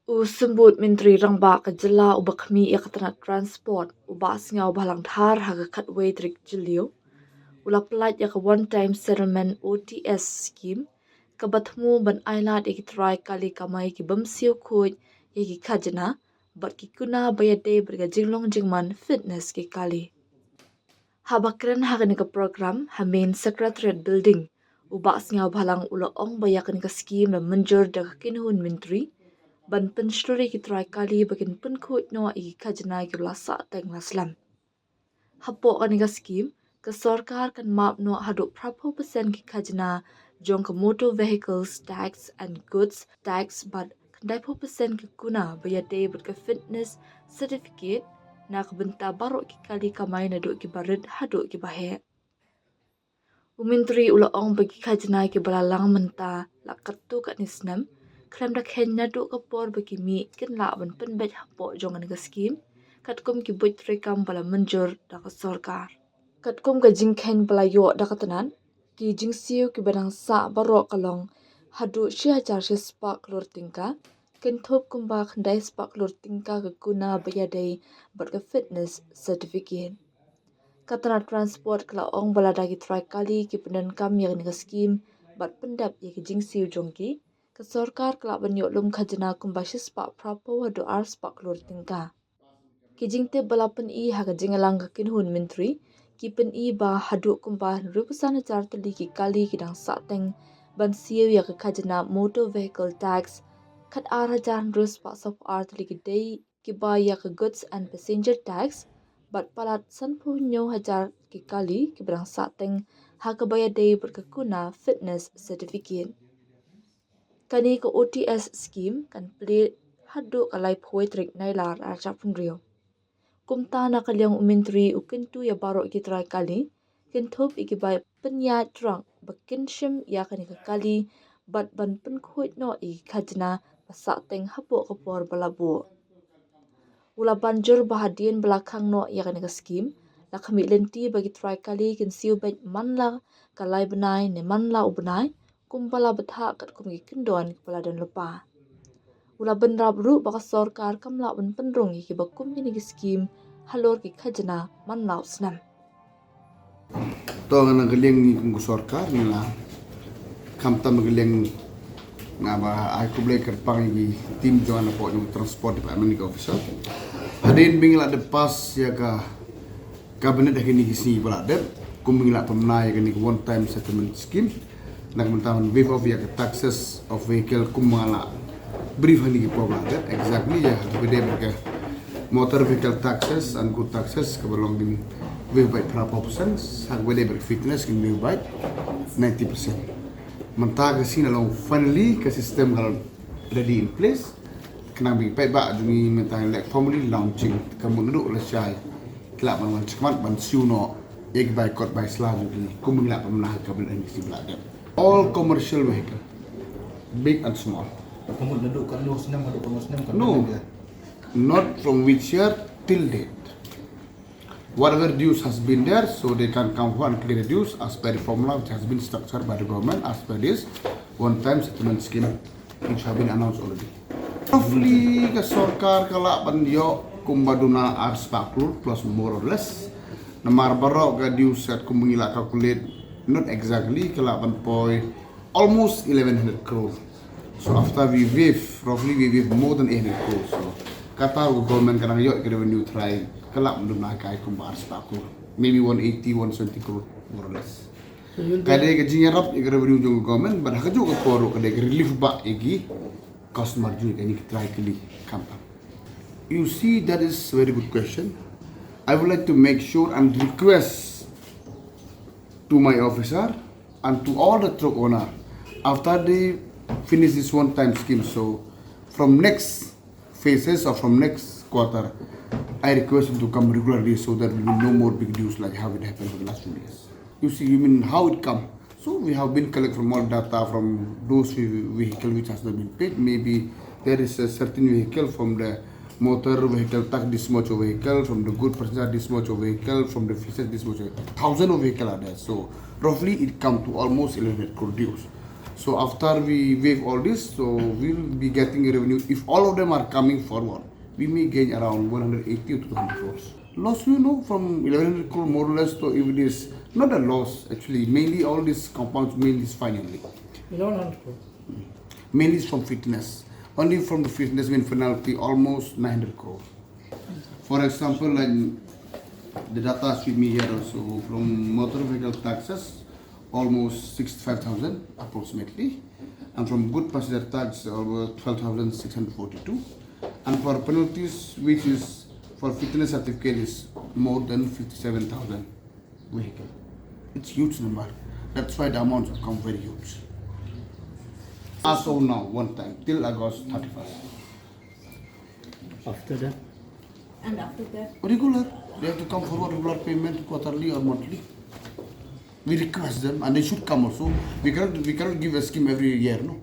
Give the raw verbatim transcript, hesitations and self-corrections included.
U Symbud Myntri Rangbah ka jylla uba khmih ïa ka tnat transport, u Bah Sniawbhalang Dhar, ha ka khatwei tarik Jylliew, u la pyllait ïa ka One Time Settlement, O T S, scheme, kaba thmu ban ailad ïa ki trai kali kamai ki bym siew khuid ïa ki khajna bad ki kuna ba ïadei bad ka jinglong jingman fitness ki kali. Haba kren ha kane ka program ha Main Secretariat Building, u Bah Sniawbhalang u la ong ba ïa kane ka scheme la mynjur da ka kynhun myntri ban pynshlur ïa ki trai kali ba kin pynkhuid noh ïa ki khajna kiba la sahteng la slem. Hapoh kane ka scheme, ka sorkar kan map noh haduh phra phew percent ki khajna jong ka Motor Vehicles Tax and Goods Tax bad khyndai phew percent ki kuna ba ïadei bad ka fitness certificate na ka bynta baroh ki kali kamai naduh kiba rit haduh kiba heh. U myntri u la ong ba ki khajna kiba la lang mynta la katto katne snem khlem da kheiñ naduh ka por ba ki mih kin lah ban pynbeit hapoh jong kane ka scheme katkum ki buit treikam ba la mynjur da ka sorkar. Katkum ka jingkheiñ ba la ïoh da ka tnat, ki jingsiew kiba dang sah baroh ka long haduh shi hajar shi spah klur tyngka, kynthup kumba khyndai spah klur tyngka ka kuna ba ïadei bad ka fitness certificate. Ka tnat transport ka la ong ba lada ki trai kali ki pyndonkam ïa kane ka scheme bad pyndep ïa ki jingsiew jong ki, ka sorkar ka lah ban ïoh lum khajna kumba shi spah phra phew haduh ar spah klur tyngka. Ki jingtip ba la pyni ha ka jingïalang ka kynhun myntri ki pyni ba haduh kumba hynriew phew san hajar tylli ki kali ki dang sahteng ban siew ïa ka khajna Motor Vehicle Tax, khat ar hajar hynriew spah saw phew ar tylli ki dei kiba ïa ka Goods and Passenger Tax, bad palat san phew hynñiew hajar ki kali kiba dang sahteng ha kaba ïadei bad ka kuna fitness certificate. Kane ka O T S scheme kan plie haduh ka laiphew tarik Nailar arhajar arphew hynriew. Kumta na ka liang u myntri u kyntu ïa baroh ki trai kali, kynthup ïa kiba pynïaid truck ba kin shim ïa kane ka kali bad ban pynkhuid noh ïa ki khajna ba sahteng hapoh ka por ba la buh. U la ban jur ba hadien ba la khang noh ïa kane ka scheme, la khmih lynti ba ki trai kali kin siew beit man la ka lai bnai ne man la u bnai, kumba la bthah katkum ki kyndon kiba la don lypa. U la bynrap ruh ba ka sorkar kam lah ban pynrung ïa kiba kum kine ki scheme halor ki khajna man la u snem. To, nga na ka liang ngi kum ka sorkar ngi la, khamtam ka liang nga ba ai khublei kyrpang ïa ki team jong nga napoh jong transport department ki officer. Hadien ba ngi la dep pass ïa ka cabinet ha kine ki sngi ba la dep, kum ba ngi la pynbna ïa kane ka one time settlement scheme, na ka bynta ban waive off ïa ka taxes of vehicle kum ba nga la brief ha kine ki por ba la dep, exactly ïa kaba dei bad ka motor vehicle taxes and good taxes kaba long kin waive by phra phew percent, ha kaba dei bad ka fitness kin waive by ninety percent. Mynta ka sngi la long finally ka system ka la ready in place. Khnang ba ki paidbah jong ngi mynta ngi la formally launching, ka mut naduh lashai ki lah ban wan shakhmat ban siew noh ïa ki bai kot bai sla jong ki, kum ba ngi la pynbna ha ka bynta ngi siew ba la dep. All commercial vehicle, big and small. Ka mut naduh katno snem haduh katno snem, katno snem ïa? No, not from which year, till date. Whatever dues has been there, so they can come forward and clear the dues as per the formula which has been structured by the government as per this one-time settlement scheme which have been announced already. Roughly, ka sorkar ka lah ban ïoh kumba duna ar spah klur, plus more or less. Namar baroh ka dues katkum ba ngi la calculate, not exactly, ka lah ban poi almost eleven hundred crore. So after we waive, roughly we waive more than eight hundred crore. So kata ka government ka dang ïoh ka revenue trai ka lah ban duna kai kumba ar spah crore. Maybe one eighty, one seventy crore, more or less. Ka dei ka jingïarap ïa ka revenue jong ka government, bad ha kajuh ka por ruh ka dei ka relief bah ïa ki customer jong ngi, kane ki trai kali, khamtam. You see, that is very good question. I would like to make sure and request to my officer and to all the truck owner, after they finish this one time scheme, so from next phases or from next quarter, I request them to come regularly so that we will know more big dues like how it happened for the last few years. You see, you mean how it come? So we have been collect from all data from those ve- vehicle which has not been paid. Maybe there is a certain vehicle from the motor vehicle tax, this much of vehicle, from the good passenger this much of vehicle, from the fishes this much of, thousand of vehicle are there. So roughly it come to almost eleven hundred crore dues. So after we waive all this, so we'll be getting a revenue. If all of them are coming forward, we may gain around one hundred eighty to two hundred crores. Loss, you know, from eleven hundred crore more or less, so if it is not a loss, actually, mainly all these compounds, mainly is fine only. eleven hundred crore. Mainly is from fitness. Only from the fitness mean penalty, almost nine hundred crore. For example, like the data with me here also, from motor vehicle taxes, almost sixty-five thousand approximately. And from good passenger tax, over twelve thousand six hundred forty-two. And for penalties, which is for fitness certificate, is more than fifty-seven thousand vehicle. It's huge number. That's why the amounts have come very huge. As of now, one time, till August thirty-first. After that, And after that, Regular. They have to come forward regular payment, quarterly or monthly. We request them and they should come also. We cannot, we cannot give a scheme every year, no.